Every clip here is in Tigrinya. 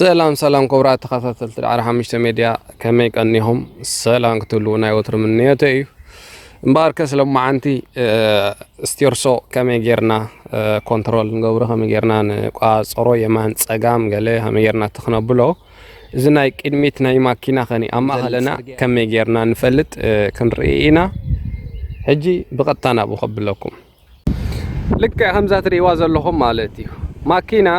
ሰላም ሰላም ክቡራት ተኸታተልቲ ዳዕሮ ሓሙሽተ ሜድያ፣ ከመይ ቀኒኹም? ሰላም ክትህልዉ ናይ ወትሩ ምንዮተይ እዩ። እምበኣርከስ ሎማዓንቲ፣ እ፣ ስቴርሶ ከመይ ጌርና፣ እ፣ ኮንትሮል ንገብሮ፣ ከመይ ጌርና ንቋጸሮ፣ የማን ጸጋም ገለ ከመይ ጌርና ትኽነብሎ፣ እዚ ናይ ቅድሚት ናይ ማኪና ኸኒ ኣብ ማእኸል ኣለና፣ ከመይ ጌርና ንፈልጥ፣ እ፣ ክንርኢ ኢና። ሕጂ ብቐጥታ ናብኡ ከብለኩም። ልክዕ ከምዛ ትርእይዋ ዘለኹም ማለት እዩ። ማኪና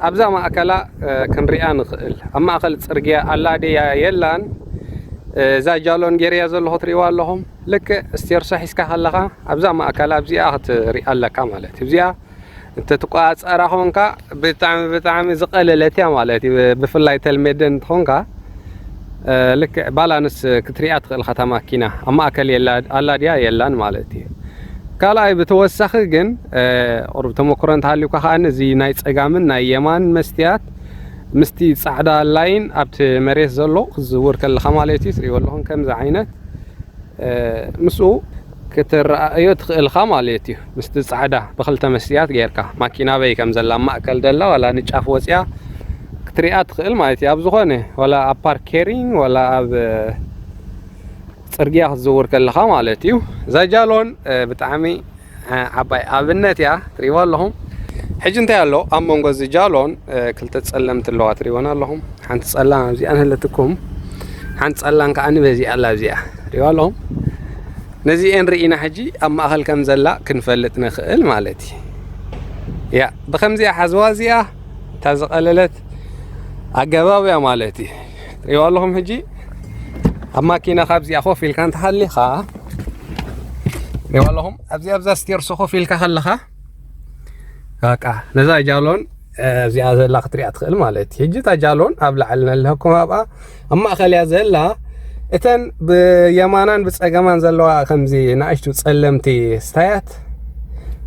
ኣብዛ ማእከላ፣ እ፣ ክንሪኣ ንኽእል። ኣብ ማእከል ጽርግያ ኣላ ድያ የላን። እ፣ እዛ ጃሎን ጌርያ ዘለኹ ትርእይዋ ኣለኹም። ልክዕ ስቴርሶ ሒዝካ ከለኻ ኣብዛ ማእከላ ኣብዚኣ ክትሪኣ ኣለካ ማለት እዩ። እዚኣ እንተትቆጻጸራ ኾንካ ብጣዕሚ፣ ብጣዕሚ ዝቐለለት እያ ማለት እዩ። ብፍላይ ተልሜደ እንተኾንካ፣ እ፣ ልክዕ ባላንስ ክትሪኣ ትኽእል እኻ እታ ማኪና። ኣብ ማእከል የላ-፣ ኣላ ድያ የላን ማለት እዩ። ካልኣይ ብተወሳኺ ግን፣ እ፣ ቁሩብ ተመክሮ እንተሃልዩካ ከኣ እዚ ናይ ጸጋምን ናይ የማን መስትያት ምስቲ ጻዕዳ ላይን ኣብቲ መሬት ዘሎ ክትዝውር ከለኻ ማለት እዩ። ትርእይዎ ኣለኹም ከምዚ ዓይነት፣ እ፣ ምስኡ ክትረኣዮ ትኽእል ኢኻ ማለት እዩ። ምስቲ ጻዕዳ ብኽልተ መስትያት ጌርካ ማኪና በይ ከም ዘላ፣ ኣብ ማእከል ደላ ዋላ ንጫፍ ወጽያ ክትሪኣ ትኽእል ማለት እዩ። ኣብ ዝኾነ ዋላ ኣብ ፓርክ ኬሪንግ ዋላ ኣብ፣ እ፣ ጽርግያ ክትዝውር ከለኻ ማለት እዩ። እዛ ጃሎን፣ እ፣ ብጣዕሚ፣ እ፣ ዓባይ ኣብነት እያ፣ ትርእይዋ ኣለኹም። ሕጂ እንታይ ኣሎ ኣብ መንጎ እዚ ጃሎን፣ እ፣ ክልተ ጸለምቲ ኣለዋ፣ ትርእይወን ኣለኹም። ሓንቲ ጸላም ኣብዚኣ ንህለትኩም፣ ሓንቲ ጸላም ከኣ ንበዚኣ ኣላ ኣብዚኣ፣ ትርእይዋ ኣለኹም። ነዚኤን ርኢና ሕጂ ኣብ ማእከል ከም ዘላ ክንፈልጥ ንኽእል ማለት እዩ። ያ፣ ብኸምዚኣ ሓዝዋ እዚኣ እታ ዝቐለለት ኣገባብ እያ ማለት እዩ። ትርእይዋ ኣለኹም ሕጂ ኣብ ማኪና ካብዚኣ ኮፍ ኢልካ እንተሃሊኻ፣ ትርእይዋ ኣለኹም ኣብዚ ኣብዛ ስቴርሶ ኮፍ ኢልካ ከለኻ በቃ ነዛ ጃሎን፣ እ፣ እዚኣ ዘላ ክትሪኣ ትኽእል ማለት እዩ። ሕጂ እታ ጃሎን ኣብ ላዕሊ ነለኩም ኣብኣ ኣብ ማእከል እያ ዘላ። እተን ብየማናን ብጸገማን ዘለዋ ከምዚ ንኣሽቱ ጸለምቲ ስታያት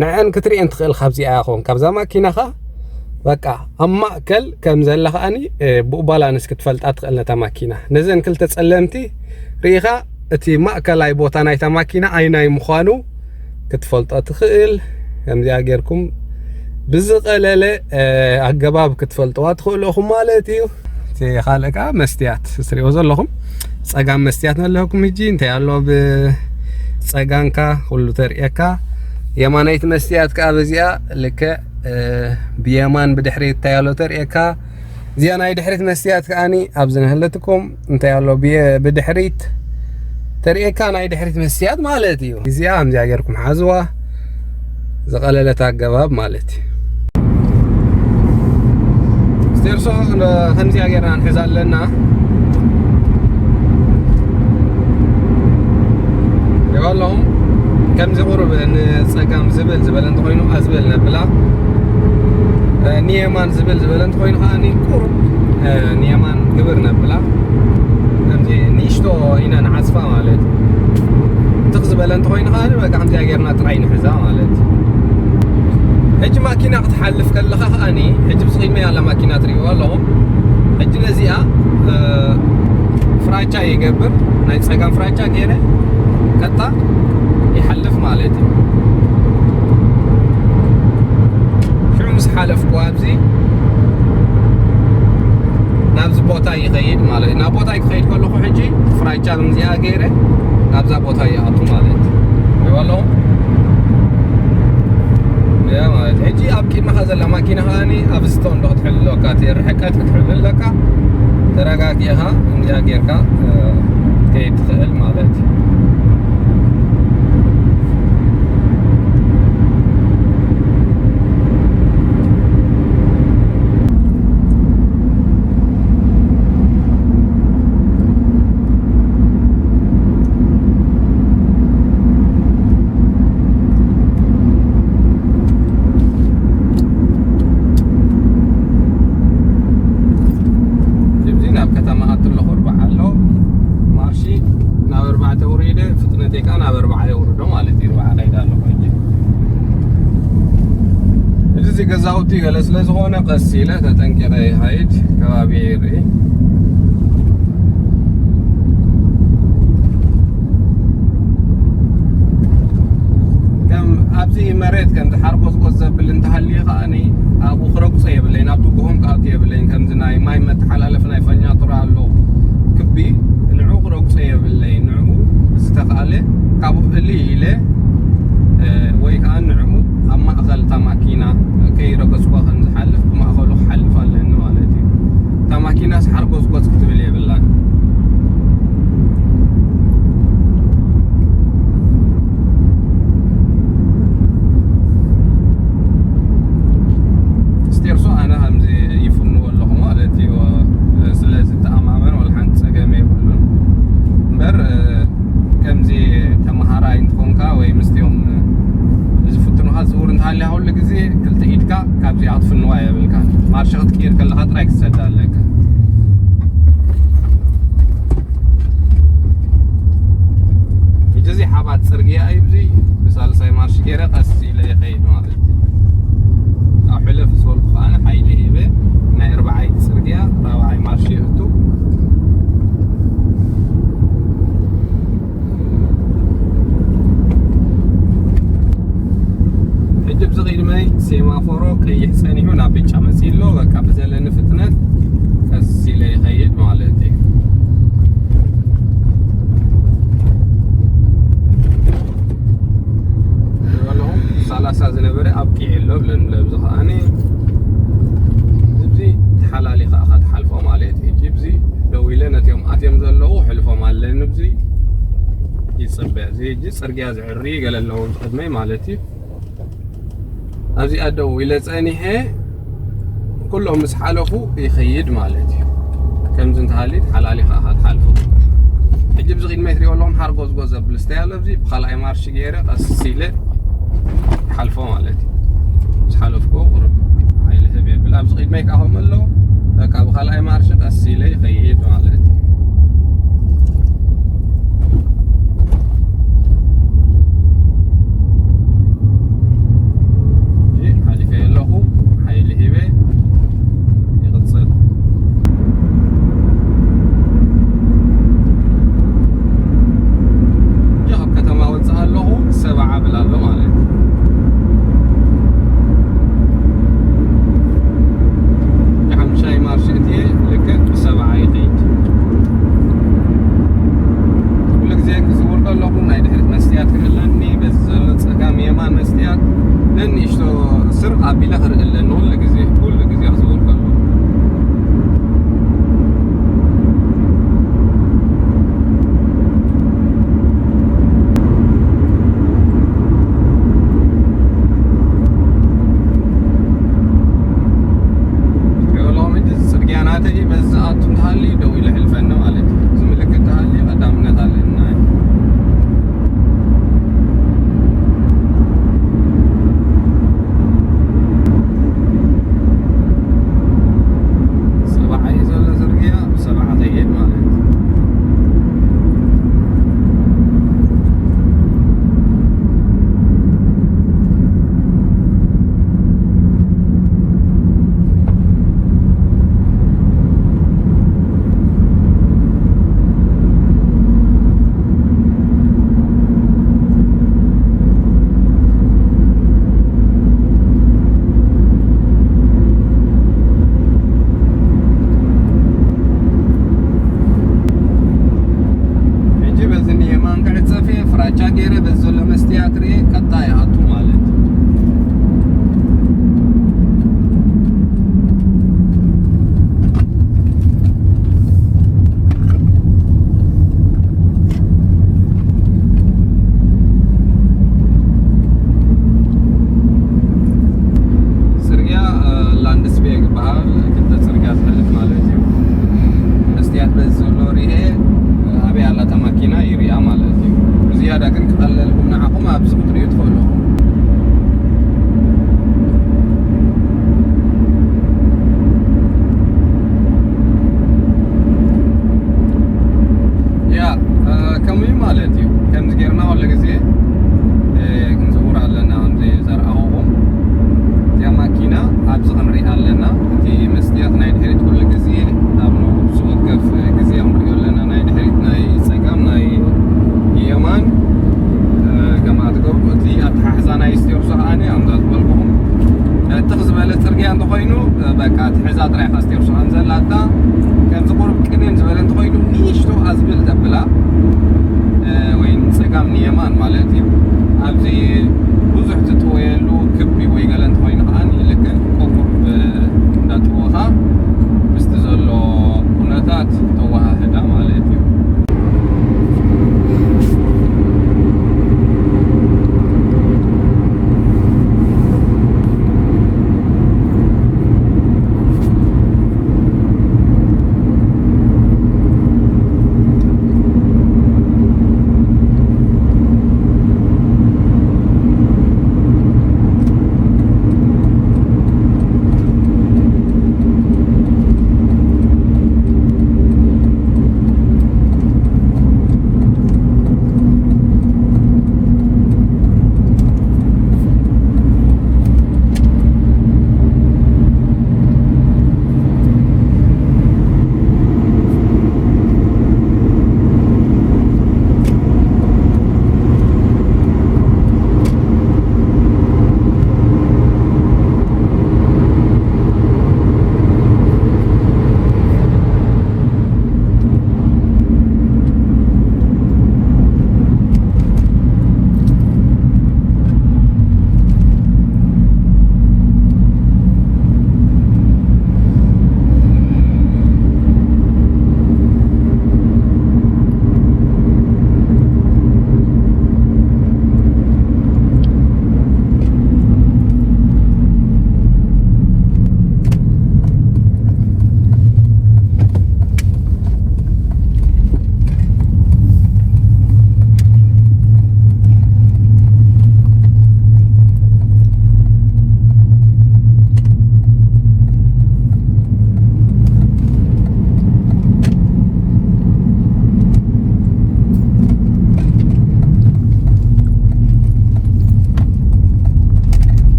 ንዐን ክትሪኤን ትኽእል ካብዚኣ ይኹን ካብዛ ማኪናኻ በቃ ኣብ ማእከል ከም ዘላ ከኣኒ፣ እ፣ ብኡ ባላንስ ክትፈልጣ ትኽእል ነታ ማኪና። ነዘን ክልተ ጸለምቲ ርኢኻ እቲ ማእከላይ ቦታ ናይታ ማኪና ኣይናይ ምዃኑ ክትፈልጦ ትኽእል። ከምዚኣ ጌርኩም ብዝቐለለ፣ እ፣ ኣገባብ ክትፈልጥዋ ትኽእሉ ኢኹም ማለት እዩ። እቲ ካልእ ከኣ መስትያት ትሪእዎ ዘለኹም ጸጋም መስትያት ኣለኩም። ሕጂ እንታይ ኣሎ ብጸጋምካ ኩሉ ተርእየካ። የማነይቲ መስትያት ከኣ በዚኣ ልክዕ፣ እ፣ ብየማን ብድሕሪት እንታይ ኣሎ ተርእየካ። እዚኣ ናይ ድሕሪት መስትያት ከኣኒ ኣብዚ ንህለትኩም እንታይ ኣሎ ብየ-፣ ብድሕሪት ተርእየካ ናይ ድሕሪት መስትያት ማለት እዩ። እዚኣ ከምዚኣ ጌርኩም ሓዝዋ፣ ዝቐለለት ኣገባብ ማለት እዩ። ስቴርሶ ን-፣ ከምዚኣ ጌርና ንሕዛ ኣለና። ይበሎም ከምዚ ቁሩብ ንጸጋም ዝብል ዝበለ እንተኾይኑ ኣዝብል ነብላ። እ፣ ንየማን ዝብል ዝበለ እንተኾይኑ ከኣ ቁሩብ፣ እ፣ ንየማን ግብር ነብላ። ከምዚ ንእሽቶ ኢና ንዓጽፋ ማለት እዩ። ትኽ ዝበለ እንተኾይኑ ከኣ በቃ ከምዚኣ ጌርና ጥራይ ንሕዛ ማለት እዩ። ሕጂ ማኪና ክትሓልፍ ከለኻ ከኣኒ፣ ሕጂ ብዚ ቅድመይ ኣላ ማኪና ትርእይዋ ኣለኹም። ሕጂ ነዚኣ፣ እ፣ ፍራቻ ይገብር፣ ናይ ጸጋም ፍራቻ ገይረ ቀጥታ ይሓልፍ ማለት እዩ። ሽዑ ምስ ሓለፍኩ ኣብዚ ናብዚ ቦታ ይኸይድ ማለት እዩ። ናብ ቦታይ ክኸይድ ከለኹ ሕጂ ፍራቻ ብምዚኣ ገይረ ናብዛ ቦታ ይኣቱ ማለት እዩ። ይበሎ። ያ ማለት ሕጂ ኣብ ቅድመኻ ዘላ ማኪና ከኣኒ ኣብ ስቶን ዶ ክትሕልለካ፣ እቲ ርሕቀት ክትሕልለካ፣ ተረጋጊእኻ እንዲያ ጌርካ፣ እ፣ ክትከይድ ትኽእል ማለት እዩ። እዚ ናብ ከተማ ኣትለኹ ኣርባዓ ኣሎ። ማርሺ ናብ ኣርባዕተ ውሪደ፣ ፍጥነተይ ከኣ ናብ ኣርባዓ የውርዶ ማለት እዩ። ኣርባዓ ከይደ ኣለኹ ሕጂ። እዚ፣ እዚ ገዛውቲ ገለ ስለ ዝኾነ ቀስ ኢለ ተጠንቂቐ ይኸይድ፣ ከባቢ ይርኢ። ከም ኣብዚ መሬት ከምዚ ሓርቆጽቆጽ ዘብል እንተሃልዩ ከኣኒ ኣብኡ ክረግጾ የብለይን። ኣብ ትግሆም የብለይን። ከምዚ ናይ ማይ መተሓላለፊ ናይ ፈኛቱራ ኣሎ ክቢ፣ ንዕኡ ክረግጾ የብለይን። ንዕኡ ዝተኻእለ ካብኡ እልይ ኢለ፣ እ፣ ወይ ከዓ ንዕኡ ኣብ ማእኸል እታ ማኪና ከይረገጽኩ ከም ዝሓልፍ ብማእኸሉ ክሓልፍ ኣለኒ ማለት እዩ። እታ ማኪናስ ሓርጎጽጎጽ ክትብል የብላን። ስቴርሶ ኣነ ከምዚ ይፍንዎ ኣለኹ ማለት እዩ። ስለ ዝተኣማመን ወላ ሓንቲ ጸገም የብሉን። እምበር፣ ከምዚ ተመሃራይ እንትኾንካ ወይ ምስቲኦም ዝፍትኑኻ ዝውር እንተሃልያ፣ ኩሉ ግዜ ክልተ ኢድካ ካብዚኣ ክትፍንዋ የብልካ። ማርሽ ክትቅይር ከለኻ ጥራይ ክትሰዳ ኣለካ። ሕጂ እዚ ሓባት ጽርግያ እዩ። እዚ ብሳልሳይ ማርሽ ገይረ ቀስ ኢለ ይኸይድ ማለት እዩ። ኣብ ሕለፍ ዝበልኩ ከኣ ሓይሊ ሂበ ናይ ኣርባዓይ ጽርግያ ራብዓይ ማርሽ የእቱ። ሕጂ ብዚ ቅድመይ ሴማፎሮ ቀይሕ ጸኒሑ ናብ ብጫ መጺእ ኣሎ። በቃ ብዘለኒ ፍጥነት ቀስ ኢለ ይኸይድ ማለት እዩ። ኣለኹም ሰላሳ ዝነበረ ኣብቂዑ ኣሎ ብለን ለብዚ ከኣኒ እዚ ተሓላሊ ከኣ ክትሓልፎ ማለት እዩ። ሕጂ ብዚ ደው ኢለ ነቲኦም ኣትዮም ዘለዉ ሕልፎም ኣለኒ። ብዚ ይጽበ። እዚ ሕጂ ጽርግያ ዝዕሪ ገለ ኣለዎ ቅድመይ ማለት እዩ። ኣብዚኣ ደው ኢለ ጸኒሐ፣ ኩሎም ምስ ሓለፉ ይኸይድ ማለት እዩ። ከምዚ እንተሃልዩ ሓላሊ ከኣ ክትሓልፎ። ሕጂ ብዚ ቅድመይ ትሪኦ ኣለኹም ሓርጎዝጎዝ ዘብል ስታይ ኣሎ። ኣብዚ ብኻልኣይ ማርሽ ገይረ ቀስ ኢለ ሓልፎ ማለት እዩ። ምስ ሓለፍኩ ቁሩብ ሓይሊ ህብ የብል። ኣብዚ ቅድመይ ከኣ ከምኡ ኣሎ። በቃ ብኻልኣይ ማርሽ ቀስ ኢለ ይኸይድ ማለት እዩ። እዚ ሓሊፈ ኣለኹ፣ ሓይሊ ሂበ ይቕጽል። እዚ ካብ ከተማ ወጽእ ኣለኹ፣ ሰብዓ ብል ኣሎ ማለት እዩ። ሓምሻይ ማርሽ እትየ ልክዕ ብሰብዓ ይኸይድ። ኩሉ ግዜ ክዝውር ከለኹ ናይ ድሕሪት መስትያት ክርኢ ኣለኒ። በዚ ዘሎ ጸጋም የማን መስትያት ነንእሽቶ ስር ኣቢለ ክርኢ ኣለኒ። ኩሉ ግዜ፣ ኩሉ ግዜ ክዝውር ከለኹ። ሎሚ እዚ ጽርግያ ናተይ እዩ። በዚ ኣቱ እንተሃልዩ ደው ኢለ ሕልፈኒ ማለት እዩ። እዚ ምልክት እንተሃልዩ ቀዳምነት ኣለኒ። ሰብዓ እዩ ዘሎ ጽርግያ፣ ብሰብዓ ከይድ ማለት እዩ። ሕጂ በዚ ንየማን ክዕጸፍ እየ፣ ፍራቻ ገይረ በዚ ዘሎ መስትያት ርእየ ቀጣ ይኣቱ ማለት እዩ። ጽርግያ፣ እ፣ ላንድስቤግ ይበሃል። ክልተ ጽርግያ ዝሕልፍ ማለት እዩ። መስትያት በዚ ዘሎ ርኤ፣ ኣበይ ኣላ እታ ማኪና ይርኣ ማለት እዩ። ብዝያዳ ግን ክቐለልኩም ንዓኹም ኣብዚ ክትርእዩ ትኽእሉ። ያ፣ እ፣ ከምኡ እዩ ማለት እዩ። ከምዚ ጌርና ኩሉ ግዜ፣ እ፣ ክንዝውር ኣለና። ከምዚ ዘርኣኹኹም እቲኣ ማኪና ኣብዚ ክንርኢ ኣለና። እቲ መስትያት ናይ ድሕሪት ኩሉ ግዜ ኣብ ነብሲ ወከፍ ግዜ ክንሪኦ ኣለና። ናይ ድሕሪት፣ ናይ ጸጋም፣ ናይ የማን፣ እ፣ ከምኣ ትገብሩ። እቲ ኣተሓሕዛ ናይ ስቴርሶ ከኣ ኣምዛ ዝበልኩኹም፣ እ፣ ትኽ ዝበለ ጽርግያ እንተኾይኑ፣ እ፣ በቃ ትሕዛ ጥራይ ኢኻ ስቴርሶ ከም ዘላታ። ከምዚ ቁሩብ ቅንን ዝበለ እንተኾይኑ፣ ንእሽቶ ኣዝብል ተብላ፣ እ፣ ወይ ንጸጋም ንየማን ማለት እዩ። ኣብዚ ብዙሕ ትጥወየሉ ክቢ ወይ ገለ እንተኾይኑ ከኣ፣ ልክዕ ቁሩብ እንዳጠወኻ ምስቲ ዘሎ ኩነታት ተወሃህዳ ማለት እዩ።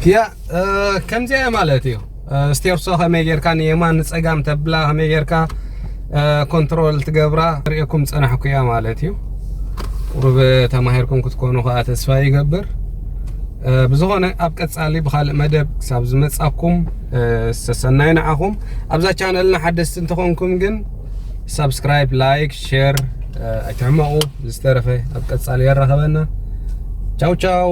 ያ፣ እ፣ ከምዚኣ ማለት እዩ። እ፣ ስቴርሶ ከመይ ጌርካ ንየማን ንጸጋም ተብላ፣ ከመይ ጌርካ፣ እ፣ ኮንትሮል ትገብራ ርእየኩም ጸናሕኩ እያ ማለት እዩ። ቁሩብ ተማሂርኩም ክትኮኑ ከኣ ተስፋ ይገብር። እ፣ ብዝኾነ ኣብ ቀጻሊ ብኻልእ መደብ ክሳብ ዝመጻኩም፣ እ፣ ሰሰናይ ንዓኹም። ኣብዛ ቻነልና ሓደስቲ እንተኾንኩም ግን ሳብስክራይብ፣ ላይክ፣ ሼር፣ እ፣ ኣይትሕመቑ። ዝተረፈ ኣብ ቀጻሊ የራኸበና። ቻው ቻው።